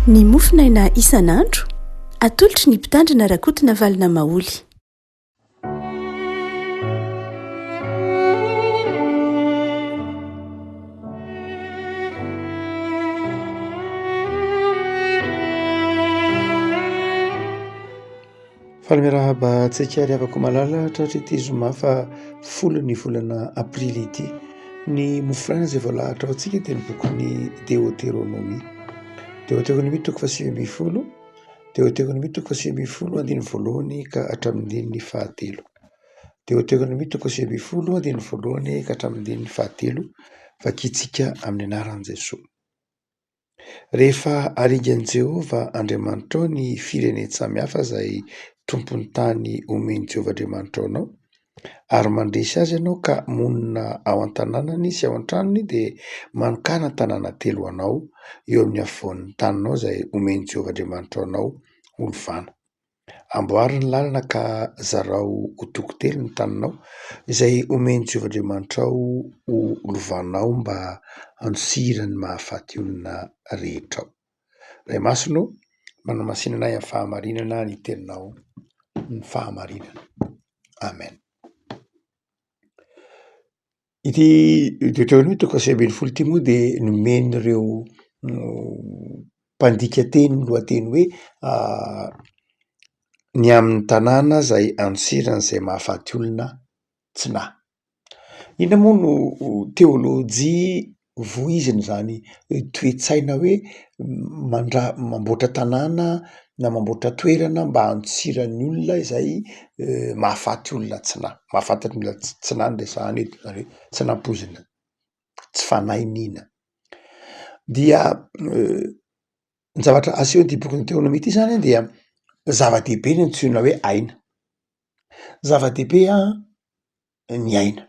Ny mofonaina isan'andro, atolotry ny Mpitandrina Rakotonavalona Maholy. Faly miarahaba antsika ry havako malala tratry ity zoma faha folon'ny volana aprily ity. Ny moforaina izay voalahatra ho antsika dia ny bokin'ny Deoteronomia. Deoteronomia toko faha 19, Deoteronomia toko faha 19 andininy voalohany ka hatramin'ny andininy fahatelo. Deoteronomia toko faha 19 andininy voalohany ka hatramin'ny andininy fahatelo, vakintsika amin'ny anaran'i Jesoa. Rehefa haringan'i Jehovah Andriamanitrao ny firenen-tsamihafa izay tompon'ny tany omen'i Jehovah Andriamanitrao anao, ary mandresy azy ianao ka monina ao an-tanànany sy ao an-tranony, dia manokàna tanàna telo ho anao eo amin'ny afovoan'ny taninao izay omen'i Jehovah Andriamanitrao anao ho lovana. Amboary ny lalana ka zarao ho toko telo ny taninao, izay omen'i Jehovah Andriamanitrao ho lovanao mba handosiran'ny mahafaty olona rehetra ao. Ray Masina ô, manamasina anay amin'ny fahamarinana ny teninao ny fahamarinana. Amen. Ity Deoteronomia toko faha 19 ity moa dia nomen'ireo mpandika teny ny lohateny hoe ny amin'ny tanàna izay andosiran'izay mahafaty olona tsy nahy. Inona moa no teolojia voizina izany toe-tsaina hoe mandra- mamboatra tanàna na mamboatra toerana mba handosiran'ny olona izay mahafaty olona tsy nahy, mahafaty olona tsy nahy no resahana eto, zany hoe tsy nampoizina, tsy fanahy iniana. Dia ny zavatra asehon'ity bokin'ny Deoteronomia ity zany dia zava-dehibe ny antsoina hoe aina, zava-dehibe an. ny aina.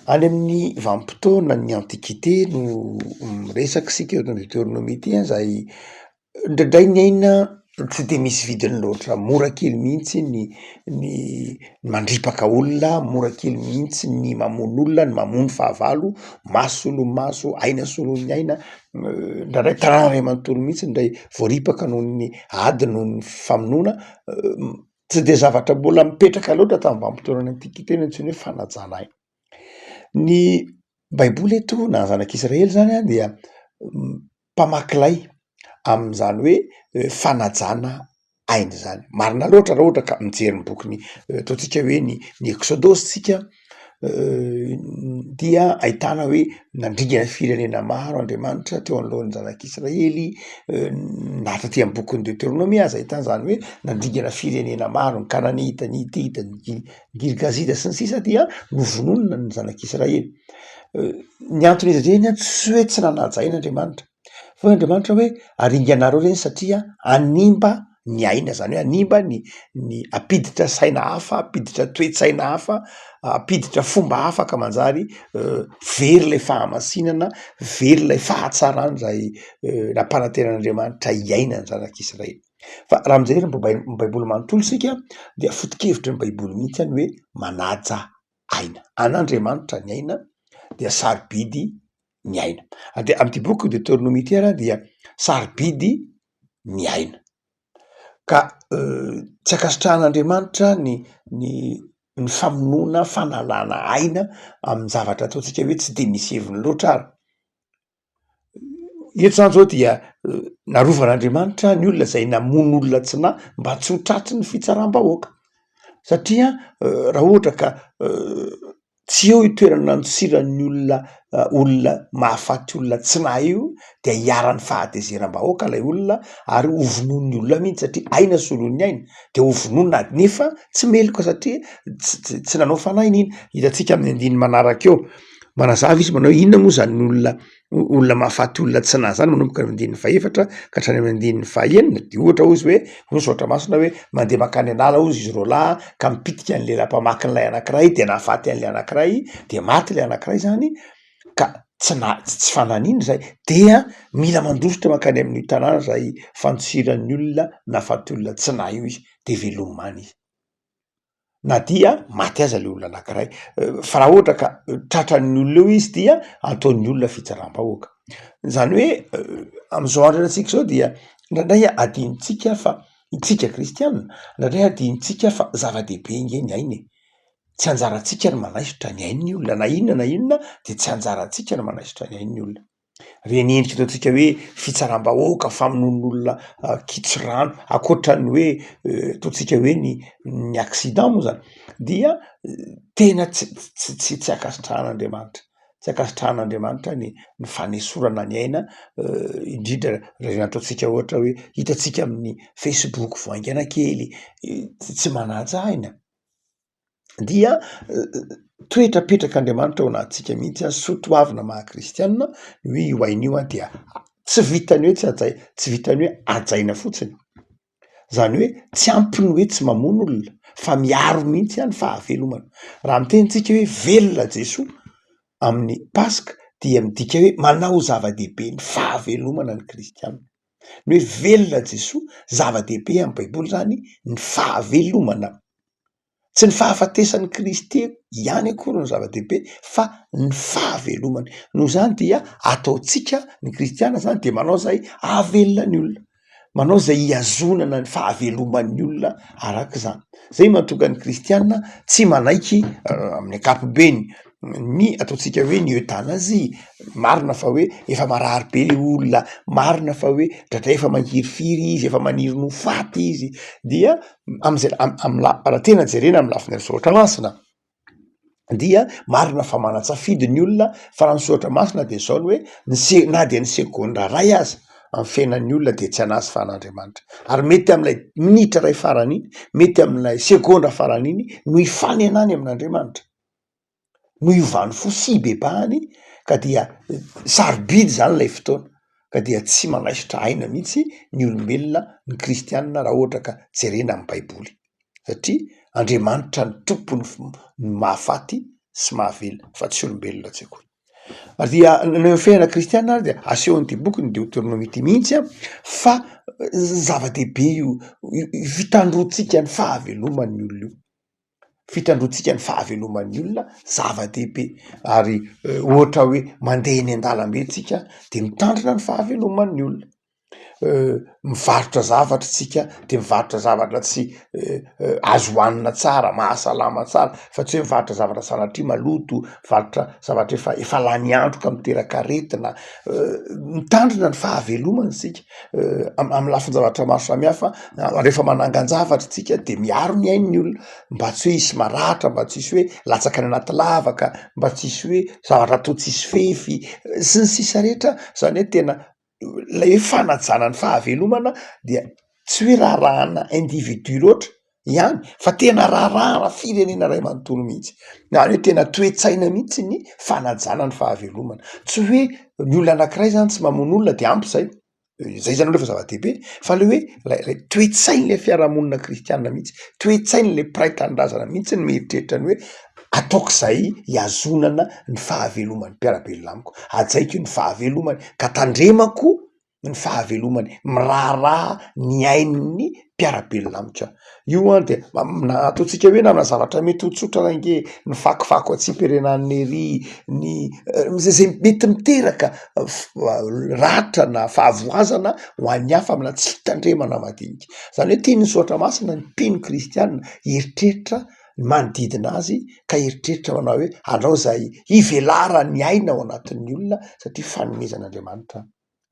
Any amin'ny vanim-potoana ny antiquité no miresaka isika eto amin'ny Deoteronomia ity an, izay indraindray ny aina tsy de misy vidiny loatra, mora kely mihitsy ny ny mandripaka olona, mora kely mihitsy ny mamono olona, ny mamono fahavalo, maso solon'ny maso, aina solon'ny aina, indraindray tanàna iray manontolo mihitsy ndray voaripaka noho ny ady noho ny famonoana. Tsy dia zavatra mbola mipetraka loatra tamin'ny vanim-potoanan'ny antiquité ny antsoina hoe fanajana aina. Ny baiboly eto na ny zanak'israely zany an dia mpamaky lay amin'izany hoe fanajana aina izany. Marina loatra raha ohatra ka mijery ny bokin'ny ataontsika hoe ny ny eksodosy tsika dia ahitana hoe nandringana firenena maro Andriamanitra teo anoloan'ny zanak'Israely, na taty amy bokin'ny Deoteronomia aza ahitana zany hoe nandringana firenena maro ny Kananita, ny Hitita, ny Gi- Girgazita sy ny sisa dia novonoina ny zanak'Israely. Ny anton'izy ireny an tsy hoe tsy nanaja aina Andriamanitra fa hoy Andriamanitra hoe aringanareo reny satria hanimba ny aina, zany hoe hanimba ny ny hampiditra saina hafa, hampiditra toe-tsaina hafa, hampiditra fomba hafa ka manjary very lay fahamasinana, very lay fahatsarana zay nampanantenan'Andriamanitra hiainan'ny zanak'Israely. Fa raha mijery ny bai- ny baiboly manontolo isika dia foto-kevitry ny baiboly mihitsy ny hoe manaja aina, an'Andriamanitra ny aina dia sarobidy ny aina. Ary dia amin'ity boky Deoteronomia ity ary dia sarobidy ny aina. Ka tsy ankasitrahan'Andriamanitra ny ny ny famonoana fanalana aina amin'ny zavatra ataontsika hoe tsy de misy heviny loatra ary. Eto zany zao dia narovan'Andriamanitra ny olona zay namono olona tsy nahy mba tsy ho tratry ny fitsaram-bahoaka satria raha ohatra ka Tsy eo io toerana nandosiran'ny olona olona mahafaty olona tsy nahy io dia iharan'ny fahatezeram-bahoaka ilay olona ary ho vonoin'ny olona mihitsy satria aina solon'ny aina de ho vonoina nefa tsy meloka satria tsy tsy nanao fanahy iniana. Hitantsika amin'ny andininy manaraka eo, manazava izy manao hoe inona moa zany olona olona mahafaty olona tsy nahy zany manomboka amin'ny andininy fahefatra ka hatrany amin'ny andininy fahenina de ohatra hozy hoe hoy ny soratra masina hoe mandeha mankany an'ala hozy izy roalahy ka mipitika an'le raha mpamaky an'ilay anankiray de nahafaty an'le anankiray de maty le anankiray zany ka tsy na- tsy fananina zay dia mila mandositra mankany amin'io tanàna zay fandosiran'ny olona nahafaty olona tsy nahy io izy de velomina any izy. Na dia maty aza le olona anakiray, fa raha ohatra ka tratran'ny olona eo izy dia ataon'ny olona fitsaram-bahoaka, zany hoe am'zao andro iainantsika zao dia. Indraindray adinontsika fa isika kristiana, indraindray adinontsika fa zava-dehibe ange ny aina e. Tsy anjarantsika ny manaisotra ny ain'ny olona, na inona na inona de tsy anjarantsika ny manaisotra ny ain'ny olona. Reny endrika ataontsika hoe fitsaram-bahoaka, famonoan'olona an-kitsirano, ankoatran'ny hoe ataontsika hoe ny ny accident moa zany dia tena tsy tsy tsy ankasitrahan'Andriamanitra, tsy ankasitrahan'Andriamanitra ny ny fanesorana ny aina indrindra reny ataontsika ohatra hoe hitantsika amin'ny facebook vao haingana kely, tsy manaja aina. Dia toetra apetrak'Andriamanitra ao anatintsika mihitsy an, soa toavina maha kristianina ny hoe io aina io an dia tsy vitan'ny hoe tsy hajaina, tsy vitan'ny hoe hajaina fotsiny, zany hoe tsy ampy ny hoe tsy mamono olona fa miaro mihitsy an ny fahavelomana. Raha miteny tsika hoe velona Jesoa amin'ny paska dia midika hoe manao zava-dehibe ny fahavelomana ny kristianina. Ny hoe velona Jesoa, zava-dehibe amin'ny baiboly zany ny fahavelomana. Tsy ny fahafatesan'i Kristy ihany akory no zava-dehibe fa ny fahavelomany. Noho izany dia ataontsika, ny kristiana zany dia manao izay hahavelona ny olona, manao izay hihazonana ny fahaveloman'ny olona arak'izany. Zay mahatonga ny kristiana tsy manaiky amin'ny ankapobeny ny ataontsika hoe ny euthanasie, marina fa hoe efa marary be le olona, marina fa hoe ndraindray efa mangirifiry izy, efa maniry ny ho faty izy, dia am'zay am- la- raha tena jerena amy lafiny soratra masina dia marina fa manan-tsafidy ny olona fa raha ny soratra masina de zao ny hoe ny se- na de ny segondra ray aza amy fiainan'ny olona de tsy an'azy fa an'Andriamanitra, ary mety am'ilay minitra ray farany iny, mety amin'ilay segondra farany iny no hifanenany amin'Andriamanitra. no iovany fo sy ibebahany ka dia sarobidy zany lay fotoana ka dia tsy manaisotra aina mihitsy ny olombelona ny kristianina raha ohatra ka jerena amy baiboly satria Andriamanitra ny tompony ny mahafaty sy mahavelona fa tsy olombelona tsy akory. Ary dia ny fiainana kristianina ary dia asehon'ity boky ny deoteronomia ity mihitsy an fa zava-dehibe io fitandroantsika ny fahaveloman'ny olona io. Fitandroantsika ny fahaveloman'ny olona zava-dehibe ary ohatra hoe mandeha eny an-dalambe tsika de mitandrina ny fahaveloman'ny olona, mivarotra zavatra tsika de mivarotra zavatra tsy azo hohanina tsara, mahasalama tsara fa tsy hoe mivarotra zavatra sanatria maloto, mivarotra zavatra efa efa lany andro ka miteraka aretina, mitandrina ny fahavelomana isika am- am'lafin-javatra maro samihafa rehefa manangan-javatra tsika de miaro ny ain'ny olona mba tsy hoe hisy maratra, mba tsy hisy hoe latsaka any anaty lavaka, mba tsy hisy hoe zavatra atao tsisy fefy sy ny sisa rehetra, zany hoe tena lay hoe fanajana ny fahavelomana dia tsy hoe raharahana individu loatra ihany fa tena raharahana firenena ray manontolo mihitsy, na hoe tena toe-tsaina mihitsy ny fanajana ny fahavelomana, tsy hoe ny olona anakiray zany tsy mamono olona de ampy zay. Zay zany aloha efa zava-dehibe fa le hoe lay lay toe-tsain'le fiarahamonina kristianina mihitsy, toe-tsain'le mpiray tanindrazana mihitsy no mieritreritra ny hoe ataoko zay hihazonana ny fahaveloman'ny mpiara-belona amiko, hajaiko ny fahavelomany ka tandremako ny fahavelomany, miraharaha ny ain'ny mpiara-belona amiko aho. Io an de na ataontsika hoe na amina zavatra mety ho tsotra ary ange ny fakofako atsipy ery ananona ery, ny zay zay mety miteraka ratra na fahavoazana ho an'ny hafa amina tsy fitandremana madinika. Zany hoe tian'ny soratra masina ny mpino kristianina hieritreritra ny manodidina azy ka hieritreritra manao hoe anao zay hivelaran'ny aina ao anatin'ny olona satria fanomezan'Andriamanitra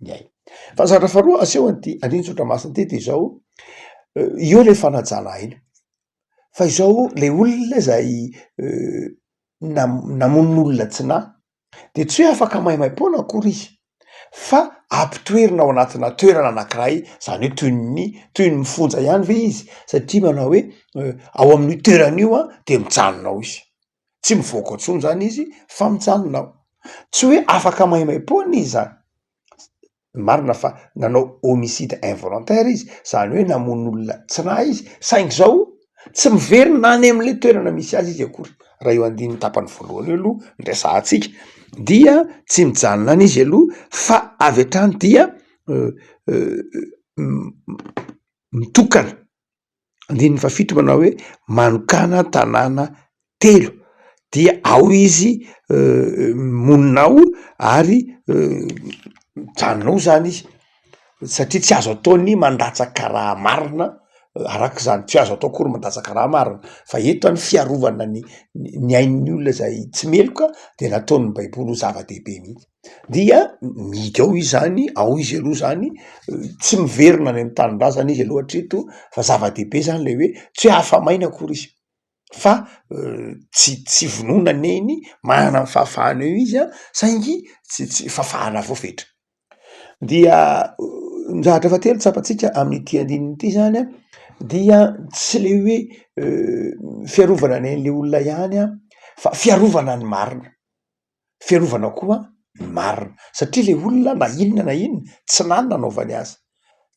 ny aina. Fa ny zavatra faharoa asehon'ity andinin-tsoratra masina ity de izao, eo le fanajana aina, fa izao le olona zay nam- namono olona tsy nahy de tsy hoe afaka maimaimpoana akory izy fa ampitoerina ao anatina toerana anankiray, zany hoe toy ny toy ny mifonja ihany ve izy satria manao hoe ao amin'io toerana io an de mijanona ao izy. tsy mivoaka intsony zany izy fa mijanona ao, tsy hoe afaka maimaimpoana izy zany, marina fa nanao homicide involontaire izy zany hoe namono olona tsy nahy izy saingy zao tsy miverina any am'le toerana misy azy izy akory, raha io andininy tapany voalohany io aloha no resahantsika dia tsy mijanona any izy aloha fa avy hatrany dia mitokana. Andininy fahafito manao hoe manokàna tanàna telo dia ao izy monina ao ary mijanona ao zany izy. satria tsy azo atao ny mandatsaka rà marina arak'izany, tsy azo atao akory ny mandatsaka rà marina fa eto ny fiarovana ny ny ain'ny olona izay tsy meloka de nataon'ny baiboly ho zava-dehibe mihitsy, dia mihidy ao izy zany, ao izy aloha zany, tsy miverina any amy tanindrazana izy aloha hatreto fa zava-dehibe zany le hoe tsy hoe afa-maina akory izy fa tsy tsy vonoina anie iny, manana ny fahafahana eo izy an, saingy tsy tsy fahafahana voafetra. Dia ny zavatra fahatelo tsapantsika amin'ity andininy ity zany an, dia tsy le hoe fiarovana ny ain'le olona ihany an, fa fiarovana ny marina, fiarovana koa ny marina satria le olona na inona na inona tsy na ny nanaovany azy,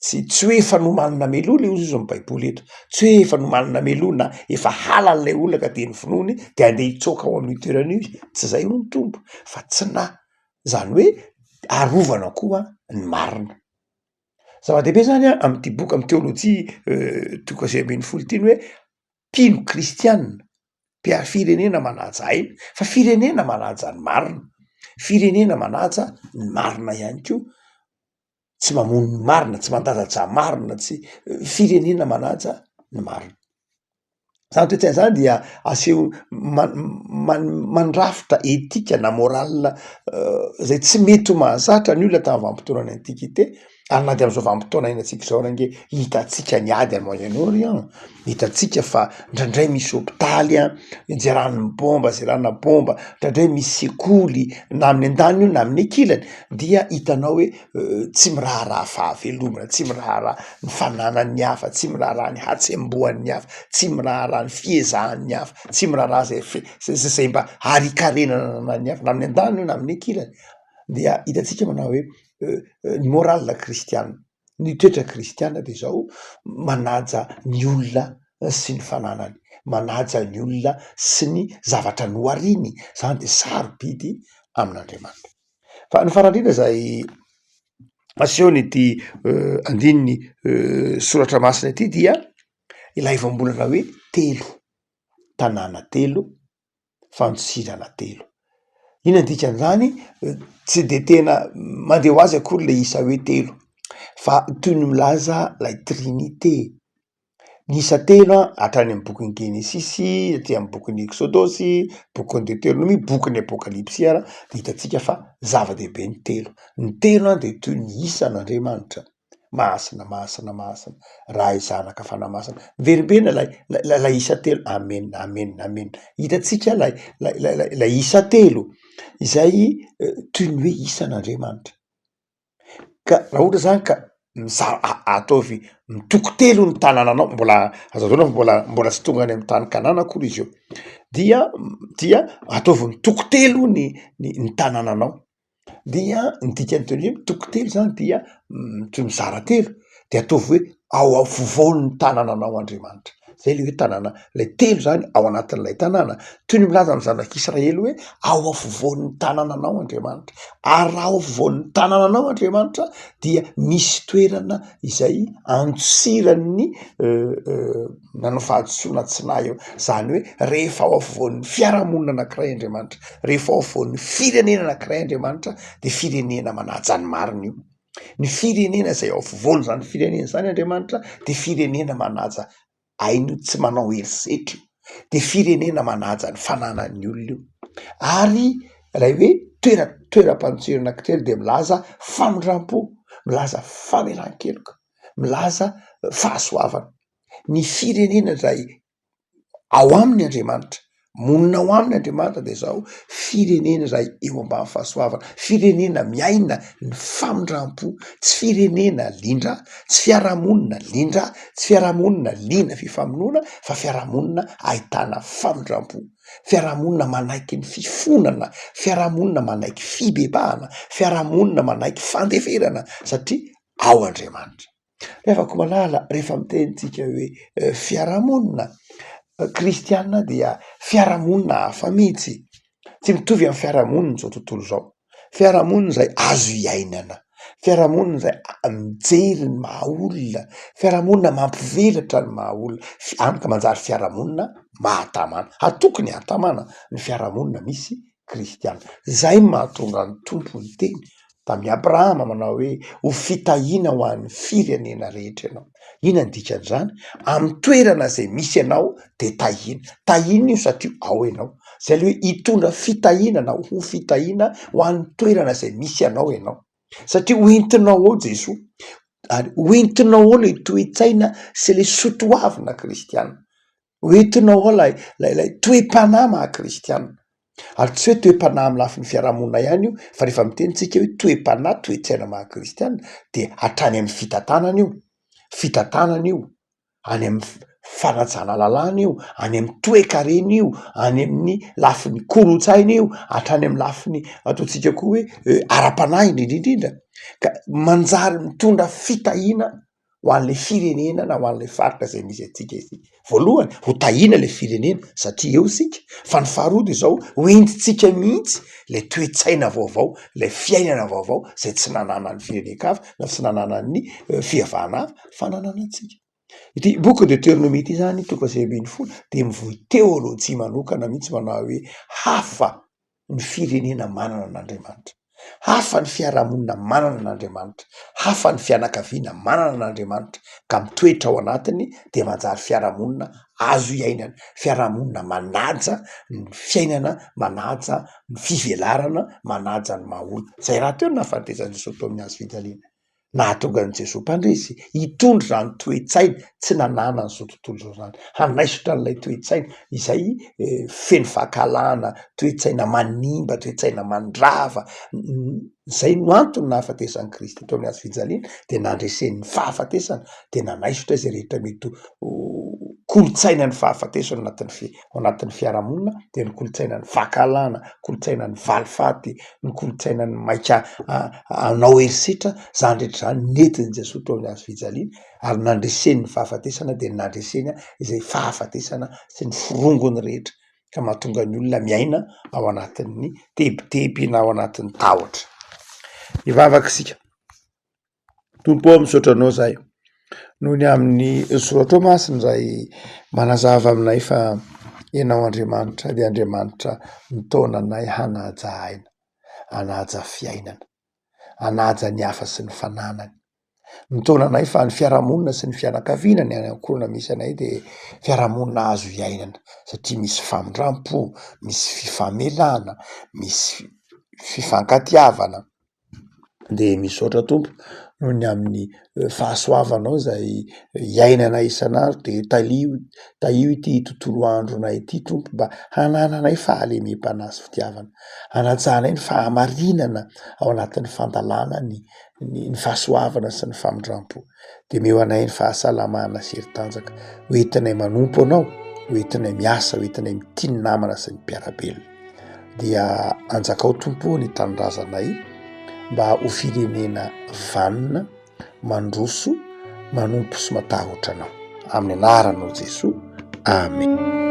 tsy tsy hoe efa nomanina mialoha le ozy ny baiboly eto, tsy hoe efa nomanina mialoha na efa halan'ilay olona ka de novonoiny de andeha hitsoaka ao amin'io toerana io izy, tsy zay hoy ny Tompo fa tsy na. Zany hoe arovana koa ny marina. Zava-dehibe zany an amin'ity boky amy teolojia toko 19 ity ny hoe mpino kristiana, mpia- firenena manaja aina fa firenena manaja ny marina, firenena manaja ny marina ihany koa, tsy mamono ny marina, tsy mandatsa-drà marina, tsy firenena manaja ny marina. Zany toetsaina zany dia aseho mandrafitra etika na morale zay tsy mety ho mahazatra ny olona tamin'ny vanim-potoanan'ny antiquité ary na de am'zao vanim-potoana iainantsika izao ary ange hitantsika ny ady any Moyen Orient, hitantsika fa ndraindray misy hôpitaly an jeran'ny bomba, zerana bomba, ndraindray misy sekoly na amin'ny andaniny io na amin'ny ankilany dia hitanao hoe tsy miraharaha fahavelomana, tsy miraharaha ny fananan'ny hafa, tsy miraharaha ny hatsembohan'ny hafa, tsy miraharaha ny fiezahan'ny hafa, tsy miraharaha zay fe- zay zay mba harinkarena ananan'ny hafa na amin'ny andaniny io na amin'ny ankilany, dia hitantsika manao hoe ny morale kristiana, ny toetra kristiana de zao manaja ny olona sy ny fananany, manaja ny olona sy ny zavatra nohariny, zany de sarobidy amin'Andriamanitra. Fa ny farany indrindra izay asehon'ity andininy soratra masina ity dia ilay voambolana hoe telo, tanàna telo, fandosirana telo. Inona ny dikan'izany? Tsy de tena mandeha ho azy akory le isa hoe telo fa toy ny milaza ilay trinite. Ny isa telo an, hatrany amin'ny bokin'ny Genesisy, aty amin'ny bokin'ny Eksodosy, bokin'ny Deoteronomia, bokin'ny Apokalypsy ara de hitantsika fa zava-dehibe ny telo. Ny telo an de toy ny isan'Andriamanitra, masina, masina, masina, Ray, Zanaka, Fanahy Masina, miverimberina ilay ilay isa telo, amena, amena, amena. Hitantsika ilay ilay ilay ilay isa telo izay toy ny hoe isan'Andriamanitra. Ka raha ohatra zany ka miza- ataovy mitoko telo ny tanànanao, mbola azo lazaina fa mbola mbola tsy tonga any amy tany kanana akory izy io, dia dia ataovy mitoko telo ny ny ny tanànanao, dia ny dikan'ny teny hoe mitoko telo zany dia toy mizara telo, de ataovy hoe ao afovoan'ny tanànanao Andriamanitra, zay le hoe tanàna lay telo zany ao anatin'ilay tanàna, toy ny milaza ny zanak'israely hoe ao afovoan'ny tanànanao Andriamanitra, ary raha ao afovoan'ny tanànanao Andriamanitra dia misy toerana izay andosiran'ny nanao fahadisoana tsy nahy eo, zany hoe rehefa ao afovoan'ny fiarahamonina anakiray Andriamanitra, rehefa ao afovoan'ny firenena anakiray Andriamanitra de firenena manaja ny marina io. Ny firenena izay ao afovoan'izany firenena izany Andriamanitra de firenena manaja aina io, tsy manao herisetra io, de firenena manaja ny fananan'ny olona io, ary ilay hoe toera- toeram-pandosirana anankitelo de milaza famindram-po, milaza famelan-keloka, milaza fahasoavana. Ny firenena izay ao aminy Andriamanitra, monina ao aminy Andriamanitra de zao firenena izay eo ambany fahasoavana, firenena miaina ny famindram-po, tsy firenena lindra, tsy fiarahamonina lindra, tsy fiarahamonina liana fifamonoana fa fiarahamonina ahitana famindram-po, fiarahamonina manaiky ny fifonana, fiarahamonina manaiky fibebahana, fiarahamonina manaiky fandeferana satria ao Andriamanitra. Ry havako malala, rehefa miteny tsika hoe fiarahamonina kristiana dia fiarahamonina hafa mihitsy, tsy mitovy amin'ny fiarahamonina izao tontolo izao, fiarahamonina izay azo iainana, fiarahamonina izay mijery ny maha olona, fiarahamonina mampivelatra ny maha olona, hany ka manjary fiarahamonina mahatamana, ary tokony hahatamana ny fiarahamonina misy kristiana, zay no mahatonga ny Tompo niteny. tamin'i Abrahama manao hoe ho fitahiana ho an'ny firenena rehetra ianao. Inona ny dikan'izany? Amin'ny toerana izay misy anao de tahiana. Tahiana io satria ao ianao. Zay le hoe hitondra fitahiana na ho fitahiana ho an'ny toerana izay misy anao ianao. Satria ho entinao ao Jesoa ary ho entinao ao le toe-tsaina sy le soatoavina kristiana. Ho entinao ao ilay ilay ilay toe-panahy maha kristiana. Ary tsy hoe toe-panahy amin'ny lafiny fiarahamonina ihany io fa rehefa miteny tsika hoe toe-panahy, toe-tsaina maha kristiana dia hatrany amin'ny fitantanana io, fitantanana io, any amin'ny fanajana lalàna io, any amin'ny toe-karena io, any amin'ny lafiny kolontsaina io, hatrany amin'ny lafiny ataontsika koa hoe ara-panahy indrindra indrindra ka manjary mitondra fitahiana ho an'ilay firenena na ho an'ilay faritra izay misy antsika isika. Voalohany, ho tahiana ilay firenena satria eo isika, fa ny faharoa dia izao, ho entintsika mihitsy ilay toe-tsaina vaovao, ilay fiainana vaovao izay tsy nananan'ny firenen-kafa na tsy nananan'ny fiavahana hafa fa nananantsika. Ity boky Deoteronomia ity izany toko faha 19 dia mivoy teolojia manokana mihitsy manao hoe hafa ny firenena manana an'Andriamanitra. Hafa ny fiarahamonina manana an'Andriamanitra. Hafa ny fianakaviana manana an'Andriamanitra ka mitoetra ao anatiny dia manjary fiarahamonina azo iainana, fiarahamonina manaja ny fiainana, manaja ny fivelarana, manaja ny maha olona. Izay rahateo no nahafatesan'i Jesoa teo amin'ny hazo fijaliana. Nahatonga an'i Jesoa Mpandresy hitondra izany toe-tsaina tsy nananan'izao tontolo izao izany, hanaisotra an'ilay toe-tsaina izay feno fankahalana, toe-tsaina manimba, toe-tsaina mandrava, izay no antony nahafatesan'i Kristy teo amin'ny hazo fijaliana, dia nandreseny ny fahafatesana, dia nanaisotra izay rehetra mety ho kolontsainan'ny fahafatesana ao anatin'ny fi- ao anatin'ny fiarahamonina dia ny kolontsainan'ny fankahalana, kolontsainan'ny valifaty, ny kolontsainan'ny maika hanao herisetra, zany rehetra zany nentin'i Jesoa teo amin'ny hazo fijaliana ary nandreseny ny fahafatesana dia nandreseny izay fahafatesana sy ny forongony rehetra ka mahatonga ny olona miaina ao anatin'ny tebiteby na ao anatin'ny tahotra. Hivavaka isika. Tompo ô, misaotra Anao izahay noho ny amin'ny soratrao masina izay manazava aminay fa Ianao Andriamanitra dia Andriamanitra mitaona anay hanaja aina, hanaja fiainana, hanaja ny hafa sy ny fananany. Mitaona anay fa ny fiarahamonina sy ny fianakaviana ny any ankohonana misy anay dia fiarahamonina azo iainana satria misy famindram-po, misy fifamelana, misy fifankatiavana. De misaotra Tompo noho ny amin'ny fahasoavanao izay iainanay isan'andro de talio tahio ity tontolo andronay ity Tompo mba hanananay fahalemem-panahy sy fitiavana, hanajanay ny fahamarinana ao anatin'ny fandalana ny ny fahasoavana sy ny famindram-po, de omeo anay ny fahasalamana sy hery tanjaka ho entinay manompo anao, ho entinay miasa, ho entinay mitia ny namana sy ny mpiara-belona. Dia anjakao Tompo ô ny tanindrazanay mba ho firenena vanona, mandroso, manompo sy matahotra Anao. Amin'ny anaranao Jesoa. Amen.